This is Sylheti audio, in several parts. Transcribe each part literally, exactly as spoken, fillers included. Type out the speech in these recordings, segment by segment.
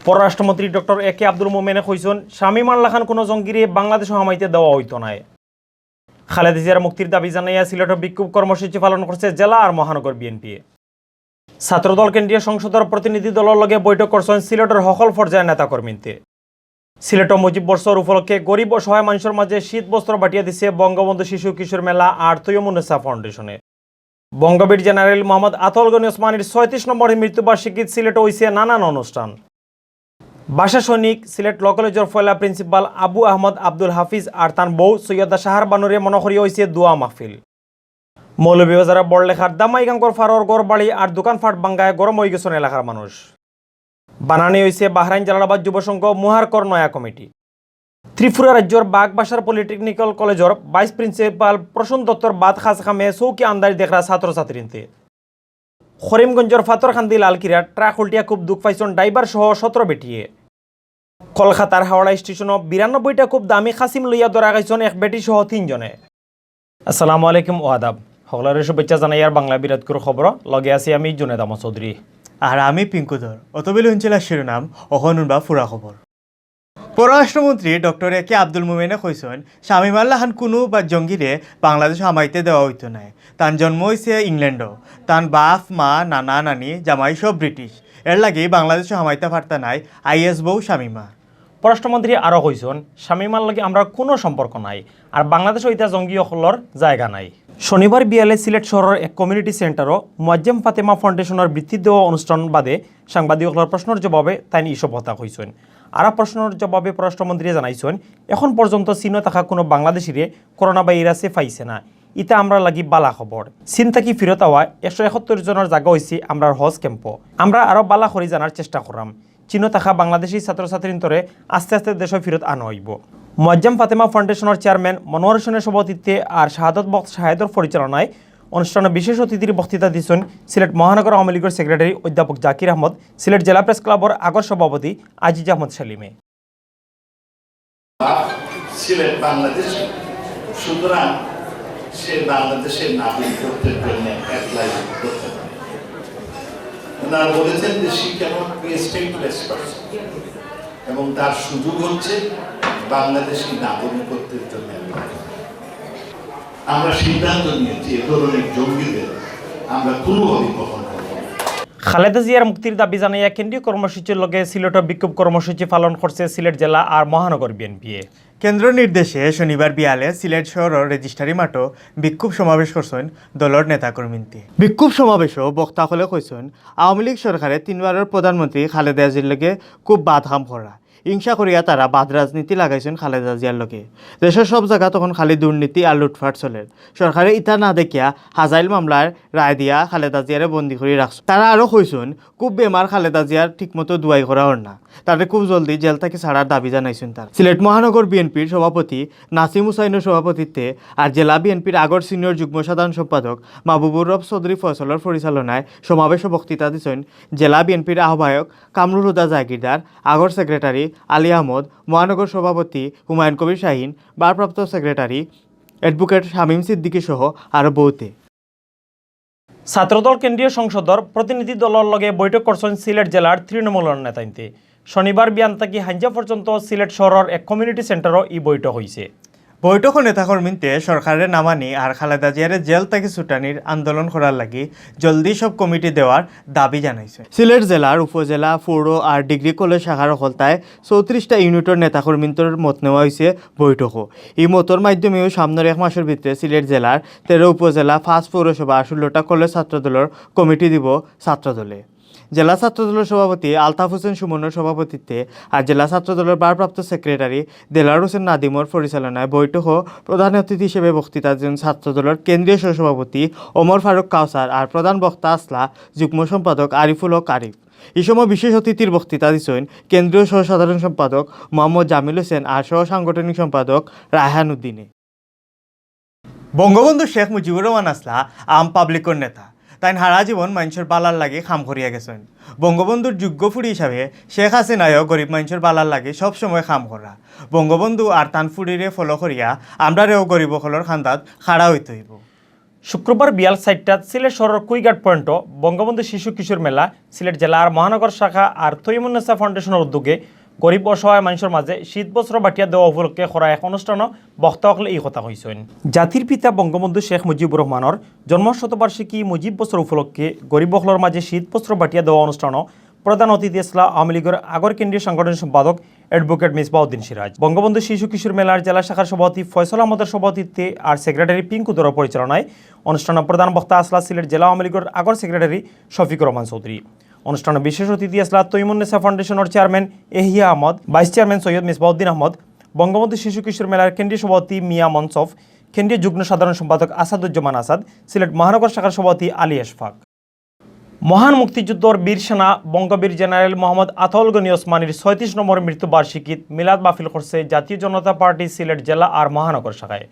পররাষ্ট্রমন্ত্রী doctor A কে আব্দুল মোমেনে কইছইন, শামীমার লাখান কুনু জঙ্গিরে বাংলাদেশো হামাইতে দেওয়া অইতো নায়। খালেদা জিয়ার মুক্তির দাবি জানাইয়া সিলেটো বিক্ষোভ কর্মসূচি পালন করছে জেলা আর মহানগর বিএনপি। ছাত্রদল কেন্দ্রীয় সংসদর প্রতিনিধি দলর লগে বৈঠক করছইন সিলেটর হকল পর্যায়র নেতাকর্মীন্তে। সিলেটো মুজিব বর্ষর উপলক্ষে গরিব অসহায় মানষর মাঝে শীত বস্ত্র বাটিয়া দিছে বঙ্গবন্ধু শিশু কিশোর মেলা আর তৈয়মুন্নেসা ফাউন্ডেশনে। বঙ্গবীর জেনারেল মোহাম্মদ আতাউল গনি ওসমানীর ছয়ত্রিশ নম্বর মৃত্যুবার্ষিকীত সিলেটো অইছে নানান অনুষ্ঠান। ভাষা সৈনিক, সিলেট ল কলেজর পয়লা প্রিন্সিপাল আবু আহমদ আব্দুল হাফিজ আর তান বউ সৈয়দা শাহার বানুরে মনো করিয়া অইছে দোয়া মাহফিল। মৌলভীবাজারর বড়লেখার দামাইগাঙ্গর ফারর ঘরবাড়ি আর দোকানপাট ভাঙ্গায় গরম অইগেছইন এলাকার মানুষ। বানানি অইছে বাহরাইন জালালাবাদ যুব সংঘ মুহারকর নয়া কমিটি। ত্রিপুরা রাজ্যর বাগবাসার পলিটেকনিক্যাল কলেজর ভাইস প্রিন্সিপাল প্রসূন দত্তর বাদ খাস কামে চউখে আন্দাইর দেখরা ছাত্রছাত্রীন্তে। করিমগঞ্জর পাথরকান্দি লালকিরা ট্রাক উল্টিয়া খুব দুখ পাইছইন ড্রাইভার সহ সতরো বেটিয়ে। কলকাতার হাওড়া স্টেশনো বিরানব্বইটা খুব দামি খাসিম লইয়া ধরা খাইছইন এক বেটি সহ তিনজনে। আসসালামু আলাইকুম ও আদাব। হকলরে শুভেচ্ছা জানাইয়ার বাংলা বিরাটকুর খবর, লগে আছি আমি জুনেদ আহমদ চৌধুরী। আর আমি পিঙ্কু ধর। অতবেলে হুনছিলা শিরোনাম, অখন হুনবা পুরা খবর। পররাষ্ট্রমন্ত্রী ডক্টর এ কে আব্দুল মোমেনে কইছইন, শামীমার লাখান কুনু বা জঙ্গিরে বাংলাদেশো হামাইতে দেওয়া অইতো নায়। তান জন্ম অইছে ইংল্যান্ডো। তান বাফ, মা, নানা, নানি, জামাই সব ব্রিটিশ। এরলাগি বাংলাদেশো হামাইতা পারতা নায় আইএস বউ শামীমা। পররাষ্ট্রমন্ত্রী আরো কইছইন, শামীমার লগে আমরার কুনু সম্পর্ক নাই, আর বাংলাদেশো ইতা জঙ্গি অকলর জাগা নাই। শনিবার বিয়ালে সিলেট শহরর এক কমিউনিটি সেন্টারো মুয়াজ্জেম ফাতেমা ফাউন্ডেশনর বৃত্তি দেওয়া অনুষ্ঠান বাদে সাংবাদিক অকলর প্রশ্নর জবাবে তাইন ইসব কথা কইছইন। আরো প্রশ্নর জবাবে পররাষ্ট্রমন্ত্রীয়ে জানাইছইন, এখন পর্যন্ত চীনো থাকা কুনু বাংলাদেশিরে করোনা ভাইরাসে পাইছে না, ইতা আমরার লাগি বালা খবর। চীন থাকি ফিরত আওয়া একশো একাত্তর জনর জাগা অইছে আমরার হজ ক্যাম্পো। আমরা আরো বালা করি জানার চেষ্টা কররাম। চীনো থাকা বাংলাদেশি ছাত্রছাত্রীন্তরে আস্তে আস্তে দেশো ফিরত আনা অইবো। মুয়াজ্জেম ফাতেমা ফাউন্ডেশনর চেয়ারম্যান মনোয়ার হোসেনর সভাপতিত্বে আর শাহাদত বখত শাহেদর পরিচালনায় অনুষ্ঠানো বিশেষ অতিথির বক্তৃতা দিছইন সিলেট মহানগর আওয়ামী লীগর সেক্রেটারি অধ্যাপক জাকির আহমদ, সিলেট জেলা প্রেস ক্লাবর আগর সভাপতি আজিজ আহমদ সেলিমে। বাফ সিলেট বাংলাদেশি, সুতরাং সে বাংলাদেশের নাগরিকত্বের জন্য অ্যাপ্লাই করতে পারে। ওনারা বলেছেন যে she cannot be a stateless person, এবং তার সুযোগ হচ্ছে বাংলাদেশি নাগরিকত্বের জন্য অ্যাপ্লাই করা। আমরা সিদ্ধান্ত নিয়েছি এ ধরনের জঙ্গিদের আমরা কোনোভাবেই গ্রহণ করব না। খালেদা জিয়ার মুক্তির দাবি জানাইয়া কেন্দ্রীয় কর্মসূচির লগে সিলেটো বিক্ষোভ কর্মসূচি পালন করছে সিলেট জেলা আর মহানগর বিএনপিয়ে। কেন্দ্র নির্দেশে শনিবার বিয়ালে সিলেট শহরর রেজিস্ট্রারি মাঠো বিক্ষোভ সমাবেশ করছইন দলর নেতাকর্মীন্তে। বিক্ষোভ সমাবেশো বক্তা অকলে কইছইন, আওয়ামী লীগ সরকারে তিনবারর প্রধানমন্ত্রী খালেদা জিয়ার লগে খুব বাদ কাম কররা। হিংসা করিয়া তারা বাদ রাজনীতি লাগাইছইন খালেদা জিয়ার লগে। দেশর সব জাগাত অখন খালি দুর্নীতি আর লুটপাট চলের। সরকারে ইতা না দেখিয়া হাজাইল মামলার রায় দিয়া খালেদা জিয়ারে বন্দী করি রাখছইন। তারা আরো কইছইন, খুব বেমার খালেদা জিয়ার ঠিকমতো দুয়াই করা অর না। তারে খুব জলদি জেল থাকি ছাড়ার দাবি জানাইছইন তারা। সিলেট মহানগর বিএনপির সভাপতি নাসিম হুসাইনর সভাপতিত্বে আর জেলা বিএনপির আগর সিনিয়র যুগ্ম সাধারণ সম্পাদক মাহবুবুর রব চৌধুরী ফয়সলর পরিচালনায় সমাবেশো বক্তৃতা দিছইন জেলা বিএনপির আহ্বায়ক কামরুল হুদা জাগিরদার, আগর সেক্রেটারি আলী আহমদ, মহানগর সভাপতি হুমায়ুন কবির শাহিন, ভারপ্রাপ্ত সেক্রেটারি অ্যাডভোকেট শামীম সিদ্দিকী সহ আরো বউতে। ছাত্রদল কেন্দ্রীয় সংসদর প্রতিনিধি দলর লগে বৈঠক করছইন সিলেট জেলার তৃণমূলর নেতাইন্তে। শনিবার বিয়ান থাকি হাইঞ্জা পর্যন্ত সিলেট শহরর এক কমিউনিটি সেন্টারো ই বৈঠক অইছে। বৈঠকো নেতাকর্মীন্তে সরকারে না মানি আর খালেদা জিয়ারে জেল থাকি ছুটানির আন্দোলন করার লাগি জলদি সব কমিটি দেওয়ার দাবি জানাইছে। সিলেট জেলার উপজেলা, পৌর আর ডিগ্রি কলেজ শাখার অকলতায় চৌত্রিশটা ইউনিটর নেতাকর্মীন্তর মত নেওয়া অইছে বৈঠকো। ই মতর মাধ্যমেও সামনর এক মাসর ভিতরে সিলেট জেলার তেরো উপজেলা, পাঁচ পৌরসভা আর ষোলোটা কলেজ ছাত্রদলর কমিটি দিবো ছাত্রদলে। জেলা ছাত্রদলর সভাপতি আলতাফ হোসেন সুমনর সভাপতিত্বে আর জেলা ছাত্রদলর ভারপ্রাপ্ত সেক্রেটারি দেলাওয়ার হোসেন নাদিমর পরিচালনায় বৈঠকো প্রধান অতিথি হিসেবে বক্তৃতা দিছইন ছাত্রদলর কেন্দ্রীয় সহসভাপতি ওমর ফারুক কাউসার আর প্রধান বক্তা আছলা যুগ্ম সম্পাদক আরিফুল হক আরিফ। ই সময় বিশেষ অতিথির বক্তৃতা দিছইন কেন্দ্রীয় সহ সাধারণ সম্পাদক মোহাম্মদ জামিল হোসেন আর সহ সাংগঠনিক সম্পাদক রায়হান উদ্দিনে। বঙ্গবন্ধু শেখ মুজিবুর রহমান আছলা আম পাবলিকর নেতা। তাইন হারা জীবন মানষর বালার লাগি কাম করিয়া গেছইন। বঙ্গবন্ধুর যোগ্য ফুড়ি হিসাবে শেখ হাসিনায়ও গরিব মানষর বালার লাগি সব সময় কাম কররা। বঙ্গবন্ধু আর তান ফুড়িরে ফলো করিয়া আমরারেও গরিব অকলর কান্দাত খাড়া অইতে অইবো। শুক্রবার বিয়াল চাইরটাত সিলেট শহরর কুইঘাট পয়েন্টো বঙ্গবন্ধু শিশু কিশোর মেলা, সিলেট জেলা আর মহানগর শাখা আর তৈমুন্নেসা ফাউন্ডেশনর উদ্যোগে গরিব অসহায় মানষর মাঝে শীত বস্ত্র বাটিয়া দেওয়া উপলক্ষে করা এক অনুষ্ঠানো বক্তা অকলে ই কথা কইছইন। জাতির পিতা বঙ্গবন্ধু শেখ মুজিবুর রহমানর জন্ম শতবার্ষিকী মুজিব বছর উপলক্ষে গরিব অকলর মাঝে শীত বস্ত্র বাটিয়া দেওয়া অনুষ্ঠানো প্রধান অতিথি আছলা আওয়ামী লীগর আগর কেন্দ্রীয় সাংগঠনিক সম্পাদক অ্যাডভোকেট মিসবাউদ্দিন সিরাজ। বঙ্গবন্ধু শিশু কিশোর মেলার জেলা শাখার সভাপতি ফয়সল আহমদর সভাপতিত্বে আর সেক্রেটারি পিঙ্কু ধরর পরিচালনায় অনুষ্ঠানো প্রধান বক্তা আছলা সিলেট জেলা আওয়ামী লীগর আগর সেক্রেটারি শফিকুর রহমান চৌধুরী। অনুষ্ঠানো বিশেষ অতিথি আছলা তৈমুন্নেসা ফাউন্ডেশনর চেয়ারম্যান এহিয়া আহমদ, ভাইস চেয়ারম্যান সৈয়দ মিসবাউদ্দিন আহমদ, বঙ্গবন্ধু শিশু কিশোর মেলার কেন্দ্রীয় সভাপতি মিয়া মনসফ, কেন্দ্রীয় যুগ্ম সাধারণ সম্পাদক আসাদুজ্জামান আসাদ, সিলেট মহানগর শাখার সভাপতি আলী আশফাক। মহান মুক্তিযুদ্ধর বীর সেনা বঙ্গবীর জেনারেল মোহাম্মদ আতাউল গনি ওসমানীর ছয়ত্রিশ নম্বর মৃত্যুবার্ষিকীত মিলাদ মাহফিল করছে জাতীয় জনতা পার্টি সিলেট জেলা আর মহানগর শাখায়।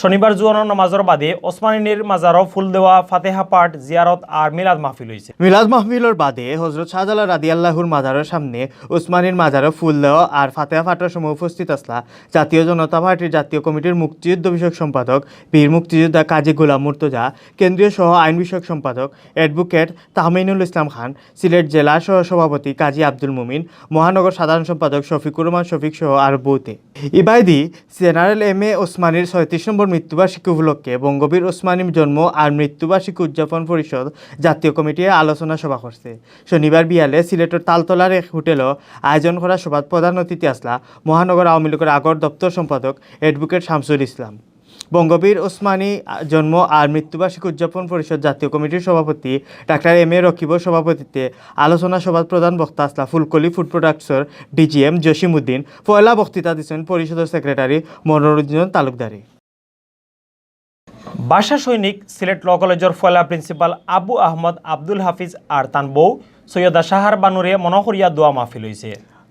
শনিবার জোহরর নামাজর বাদে ওসমানীর মাজারো ফুল দেওয়া, ফাতেহা পাঠ, জিয়ারত আর মিলাদ মাহফিল অইছে। মিলাদ মাহফিলর বাদে হজরত শাহজালাল রাদিয়াল্লাহুর মাজারর সামনে ওসমানীর মাজারো ফুল দেওয়া আর ফাতেহা পাঠর সময় উপস্থিত আছলা জাতীয় জনতা পার্টির জাতীয় কমিটির মুক্তিযুদ্ধ বিষয়ক সম্পাদক বীর মুক্তিযোদ্ধা কাজী গোলাম মুর্তজা, কেন্দ্রীয় সহ আইন বিষয়ক সম্পাদক অ্যাডভোকেট তাহমিনুল ইসলাম খান, সিলেট জেলা সহ সভাপতি কাজী আব্দুল মুমিন, মহানগর সাধারণ সম্পাদক শফিকুর রহমান শফিক সহ আরো বউতে। ইবায়দি জেনারেল এম এ ওসমানীর ছয়ত্রিশ নম্বর মৃত্যুবার্ষিকী উপলক্ষে বঙ্গবীর ওসমানী জন্ম আর মৃত্যুবার্ষিকী উদযাপন পরিষদ জাতীয় কমিটিয়ে আলোচনা সভা করছে। শনিবার বিয়ালে সিলেটর তালতলার এক হোটেলো আয়োজন করা সভাত প্রধান অতিথি আছলা মহানগর আওয়ামী লীগর আগর দপ্তর সম্পাদক অ্যাডভোকেট শামসুল ইসলাম। বঙ্গবীর ওসমানী জন্ম আর মৃত্যুবার্ষিকী উদযাপন পরিষদ জাতীয় কমিটির সভাপতি ডাক্তার এম এ রকিবর সভাপতিত্বে আলোচনা সভাত প্রধান বক্তা আছলা ফুলকলি ফুড প্রোডাক্টসর ডিজিএম জসিম উদ্দিন। পয়লা বক্তৃতা দিছইন পরিষদর সেক্রেটারি মনোরঞ্জন তালুকদারে। ভাষা সৈনিক সিলেট ল কলেজর পয়লা প্রিন্সিপাল আবু আহমদ আব্দুল হাফিজ আর তান বউ সৈয়দা শাহার বানুরে মনো করিয়া দোয়া মাহফিল অইছে।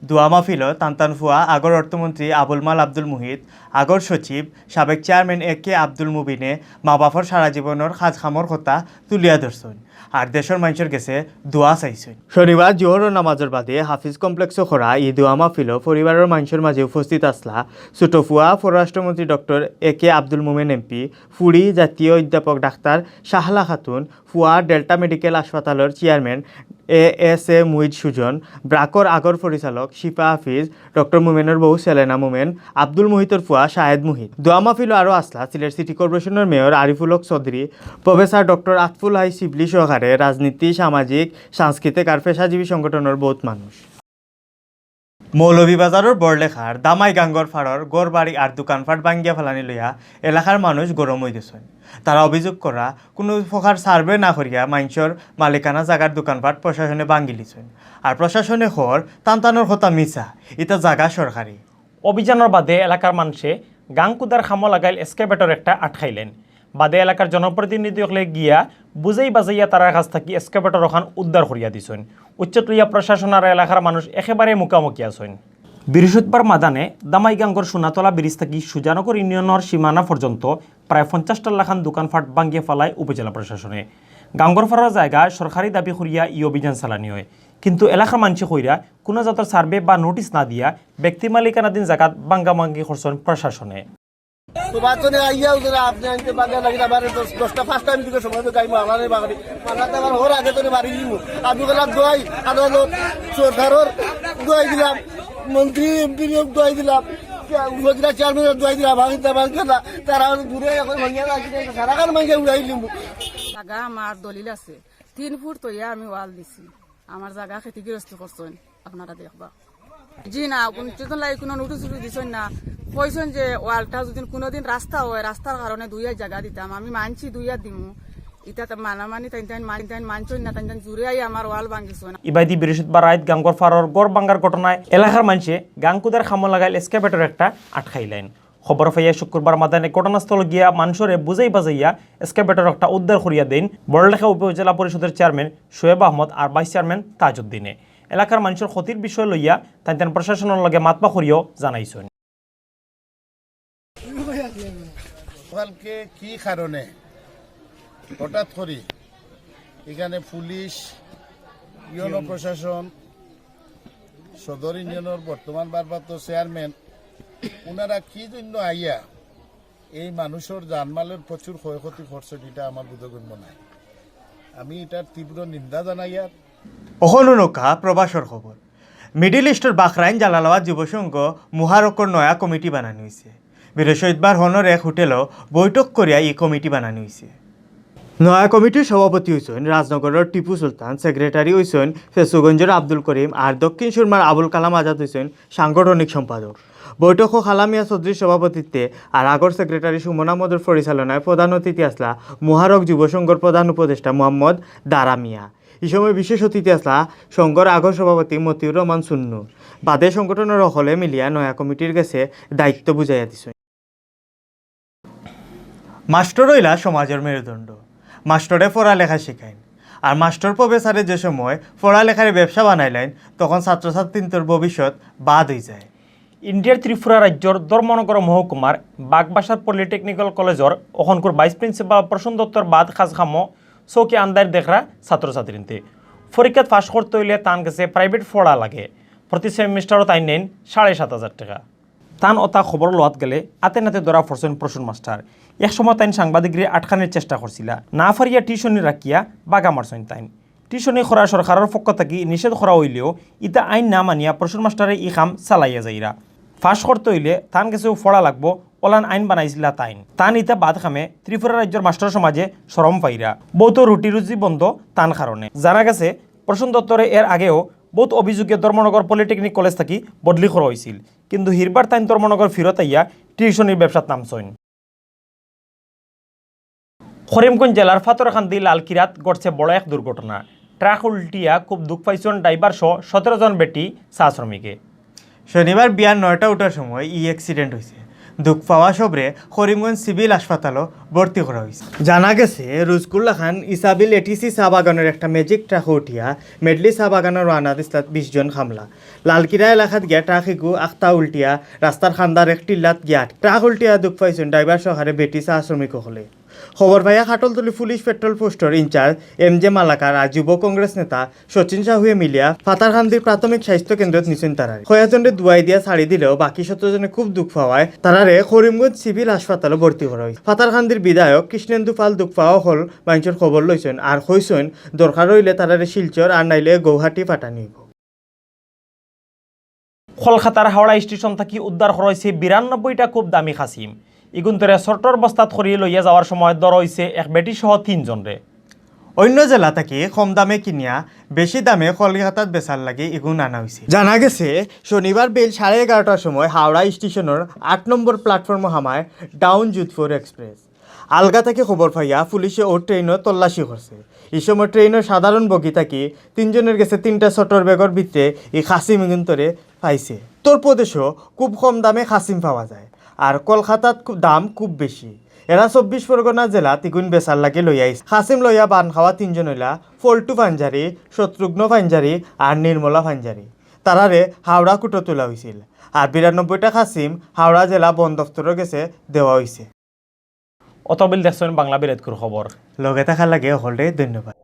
দোয়া মাহফিলো তান তান ফুয়া আগর অর্থমন্ত্রী আবুল মাল আব্দুল মুহিত, আগর সচিব, সাবেক চেয়ারম্যান এ কে আব্দুল মুবিনে মা বাপর সারা জীবনর কাজ কামর কথা তুলিয়া ধরছইন আর দেশর মানষর গেছে দোয়া চাইছইন। শনিবার জোহরর নামাজর বাদে হাফিজ কমপ্লেক্সো করা ই দোয়া মাহফিলো পরিবারর মানষর মাঝে উপস্থিত আছলা ছোট ফুয়া পররাষ্ট্রমন্ত্রী ডক্টর এ কে আব্দুল মোমেন এমপি, ফুড়ি জাতীয় অধ্যাপক ডাক্তার শাহলা খাতুন, ফুয়া ডেল্টা মেডিকেল হাসপাতালর chairman A S A Muiz সুজন, ব্রাকর আগর পরিচালক শিফা হাফিজ, ডক্টর মোমেনর বউ সেলেনা মোমেন, আব্দুল মুহিতর ফুয়া শাহেদ মুহিত। দোয়া মাহফিলো আরো আছলা সিলেট সিটি কর্পোরেশনর মেয়র আরিফুল হক চৌধুরী, প্রফেসর ডক্টর আতফুল হাই শিবলি সহকারে রাজনীতি, সামাজিক, সাংস্কৃতিক আর পেশাজীবী সংগঠনর বউত মানুষ। মৌলভীবাজারর বড়লেখার দামাই গাঙ্গর ফাড়র ঘর বাড়ি আর দোকানপাট ভাঙ্গিয়া ফালানি লইয়া এলাকার মানুষ গরম অই গেছইন। তারা অভিযোগ করা, কুনু প্রকার সার্ভে না করিয়া মানষর মালিকানা জাগার দোকানপাট প্রশাসনে ভাঙ্গিলিছইন। আর প্রশাসনে কর, তান তানর কথা মিছা, ইতা জাগা সরকারি। অভিযানর বাদে এলাকার মানষে গাং কুদার কামো লাগাইল এক্সকেভেটর একটা আটকাইলেন। বাদে এলাকার জনপ্রতিনিধি অকলে গিয়া বুঝাই বাজাইয়া তারার কাছ থাকি এক্সকেভেটর অখান উদ্ধার করিয়া দিছইন। উচ্ছেদ লইয়া প্রশাসন আর এলাকার মানুষ একেবারে মুখামুখি আছইন। বৃহস্পতিবার মাদানে দামাইগাঙ্গর সোনাতলা ব্রিজ থাকি সুজানগর ইউনিয়নর সীমানা পর্যন্ত প্রায় পঞ্চাশটার লাখান দোকানপাট ভাঙ্গিয়া ফালায় উপজেলা প্রশাসনে। গাঙ্গর ফাড়র জাগা সরকারি দাবি করিয়া ই অভিযান চালানি অয়, কিন্তু এলাকার মানষে কইরা কুনু জাতর সার্ভে বা নোটিশ না দিয়া ব্যক্তি মালিকানাধীন জাগাত ভাঙ্গাভাঙ্গি করছইন প্রশাসনে। তো বাচ্চানে আইয়া ওদের আপনি আনতে বাগা লাগি আমার দশ, দশটা পাঁচটা আমি দিকে সময় তো গাইমু, আমারে বাগানি। আমার তো আমার ওর আগে তো বাড়ি দিমু। আমি গেলাম দোয়াই, আদালত, সরকারর দোয়াই দিলাম, মন্ত্রী, এমপি নিয়োগ দোয়াই দিলাম, উপজেলা চেয়ারম্যানের দোয়াই দিলাম, আমি তো আমার কথা, তারা দূরে এখন ভাঙিয়া রাখি, সারা কান ভাঙিয়া উড়াই দিমু। জাগা আমার দলিল আছে, তিন ফুট তইয়া আমি ওয়াল দিছি, আমার জাগা খেতি গৃহস্থী করছইন। আপনারা দেখবা। জি না, কোন চেতন লাগে কোনো নোটিশ উটিশ দিছইন না। কইছইন যে ওয়ালটা যদি কোনোদিন রাস্তা হয়, রাস্তার কারণে দুই হাত জাগা দিতাম, আমি মানছি দুই হাত দিমু। ইটা তো মানামানি তাইন তাইন মান-, তাইন মানছইন না, তাইন তাইন জুরে আই আমার ওয়াল ভাঙিছইন। ইবায়দি বৃহস্পতিবার রাইত গাঙ্গর ফাড়র ঘর ভাঙ্গার ঘটনায় এলাকার মানষে গাং কুদার কামো লাগাইল এক্সকেভেটর একটা আটকাইলেন। খবর পাইয়া শুক্রবার মাদানে ঘটনাস্থল গিয়া মানষরে বুঝাই বাজাইয়া এক্সকেভেটর একটা উদ্ধার করিয়া দেইন বড়লেখা উপজেলা পরিষদর চেয়ারম্যান শোয়েব আহমদ আর ভাইস চেয়ারম্যান তাজউদ্দিনে। এলাকার মানষর ক্ষতির বিষয় লইয়া তাইন তাইন প্রশাসনর লগে মাতবা করিয়াও জানাইছইন। কালকে কি কারণে হঠাৎ করি এখানে পুলিশ, ইউনো প্রশাসন, সদর ইউনিয়নর বর্তমান ভারপ্রাপ্ত চেয়ারম্যান, ওনারা কি জন্য আইয়া এই মানুষর জানমালের প্রচুর ক্ষয়ক্ষতি করছে, এটা আমার বোধগম্য নাই। আমি এটার তীব্র নিন্দা জানাই। আর অখন অউক্কা প্রবাসর খবর। মিডল ইস্টর বাহরাইন জালালাবাদ যুব সংঘ মুহারকর নয়া কমিটি বানানি অইছে। বৃহস্পতিবার হনর এক হোটেলো বৈঠক করিয়া ই কমিটি বানানি অইছে। নয়া কমিটির সভাপতি অইছইন রাজনগরর টিপু সুলতান, সেক্রেটারি অইছইন ফেঞ্চুগঞ্জর আব্দুল করিম, আর দক্ষিণ সুরমার আবুল কালাম আজাদ অইছইন সাংগঠনিক সম্পাদক। বৈঠকো কালাম মিয়া চৌধুরীর সভাপতিত্বে আর আগর সেক্রেটারি সুমন আহমদর পরিচালনায় প্রধান অতিথি আছলা মুহারক যুব সংঘর প্রধান উপদেষ্টা মোহাম্মদ দারা মিয়া। ই সময় বিশেষ অতিথি আছলা সংঘর আগর সভাপতি মতিউর রহমান সুন্নু। বাদে সংগঠনর হকলে মিলিয়া নয়া কমিটির গেছে দায়িত্ব বুঝাইয়া দিছইন। মাস্টর অইলা সমাজর মেরুদণ্ড। মাস্টরে পড়ালেখা শিখাইন। আর মাস্টর প্রফেসরে যে সময় পড়ালেখারে ব্যবসা বানাইলাইন, তখন ছাত্রছাত্রীন্তর ভবিষ্যৎ বাদ অইযায়। ইন্ডিয়ার ত্রিপুরা রাজ্যর ধর্মনগর মহকুমার বাগবাসার পলিটেকনিক্যাল কলেজর অখনকুর ভাইস প্রিন্সিপাল প্রসূন দত্তর বাদ কাজ কামো চউখে আন্দাইর দেখরা ছাত্রছাত্রীন্তে। পরীক্ষাত পাশ করতে অইলে তান গেছে প্রাইভেট পড়া লাগে। প্রতি সেমিস্টারো তাইন নেইন সাড়ে সাত হাজার টেকা। তান অতা খবর লওয়াত গেলে আতে নাতে ধরা পড়ছইন প্রসূন মাস্টার। এক সময় তাইন সাংবাদিকরে আটকানির চেষ্টা করছিলা, না পারিয়া টিউশনি রাখিয়া বাগা মারছইন তাইন। টিউশনি করা সরকারর পক্ষ থাকি নিষেধ করা অইলেও ইতা আইন না মানিয়া প্রসূন মাস্টারে ই কাম চালাইয়া যাইরা। পাশ করতে অইলে তান গেছেও পড়া লাগবো, অলান আইন বানাইছিলা তাইন। তান ইতা বাদ কামে ত্রিপুরা রাজ্যর মাস্টর সমাজে শরম পাইরা। বউতর রুটি রুজি বন্ধ তান কারণে। জানা গেছে প্রসূন দত্তরে এর আগেও বউত অভিযোগে ধর্মনগর পলিটেকনিক কলেজ থাকি বদলি করা অইছিল, কিন্তু হিরবার তাইন ধর্মনগর ফিরত আইয়া টিউশনির ব্যবসাত নামছইন। করিমগঞ্জ জেলার পাথারকান্দি লালকিরাত ঘটছে বড় এক দুর্ঘটনা। ট্রাক উল্টিয়া খুব দুখ পাইছইন ড্রাইভার সহ সতেরো জন বেটি চা শ্রমিকে। শনিবার বিয়ান নয়টা উঠার সময় ই অ্যাক্সিডেন্ট অইছে। দুখ পাওয়া সবরে করিমগঞ্জ সিভিল হাসপাতালো ভর্তি করা অইছে। জানা গেছে, রুজকুল্লা খান ইসাবিল এটিসি চা বাগানর একটা ম্যাজিক ট্রাকো উঠিয়া মেডলি চা বাগানো রওয়ানা দিছলা বিশ জন কামলা। লালকিরা এলাকাত গিয়া ট্রাক ইগু আখতা উল্টিয়া রাস্তার কান্দার এক টিল্লাত গিয়া আটকে। ট্রাক উল্টিয়া দুখ পাইছইন ড্রাইভার সহকারে বেটি চা শ্রমিক অকলে। খবর পাইয়া কাটলতলি পুলিশ পেট্রোল পোস্টর ইনচার্জ এম জে মালাকার আর যুব কংগ্রেস নেতা শচীন সাহুয়ে মিলিয়া পাথারকান্দির প্রাথমিক স্বাস্থ্য কেন্দ্রত নিছইন তারারে। কয়েকজনরে দুয়াই দিয়া ছাড়ি দিলেও বাকি সতেরো জনে খুব দুখ পাওয়ায় তারারে করিমগঞ্জ সিভিল হাসপাতালো ভর্তি করা অইছে। পাথারকান্দির বিধায়ক কৃষ্ণেন্দু পাল দুখ পাওয়া অকল মাইনষর খবর লইছইন আর কইছইন, দরকার অইলে তারারে শিলচর আর নাইলে গৌহাটি পাঠানি অইবো। কলকাতার হাওড়া স্টেশন থাকি উদ্ধার করা অইছে বিরানব্বইটা খুব দামি খাসিম। ইগুন্তরে সর্টর বস্তাত করি লইয়া যাওয়ার সময় ধরা অইছে এক বেটি সহ তিনজনরে। অন্য জেলা থাকি কম দামে কিনিয়া বেশি দামে কলকাতাত বেচার লাগি ইগুন আনা অইছে। জানা গেছে, শনিবার বেইল সাড়ে এগারোটার সময় হাওড়া স্টেশনর আট নম্বর প্ল্যাটফর্মো হামায় ডাউন যোধপুর এক্সপ্রেস। আলগা থাকি খবর পাইয়া পুলিশে অউ ট্রেইনর তল্লাশি করছে। ই সময় ট্রেইনর সাধারণ বগি থাকি তিনজনর গেছে তিনটা সর্টর ব্যাগর ভিতরে ই খাসিম ইগুন্তরে পাইছে। উত্তর প্রদেশো খুব কম দামে খাসিম পাওয়া যায়, আর কলকাতাত খু-, দাম খুব বেশি। এরা চব্বিশ পরগনা জেলাত ইগুন বেচার লাগি লইয়া আইছে। খাসিম লইয়া বান খাওয়া তিনজন অইলা পল্টু পাঞ্জারি, শত্রুঘ্ন পাঞ্জারি আর নির্মলা পাঞ্জারি। তারারে হাওড়া কুটো তোলা অইছিল। আর বিরানব্বইটা খাসিম হাওড়া জেলা বন দফতরর গেছে দেওয়া অইছে। অতবিল দেখছইন বাংলা বিলেতকুর খবর। লগে থাকার লাগি অকলরে ধন্যবাদ।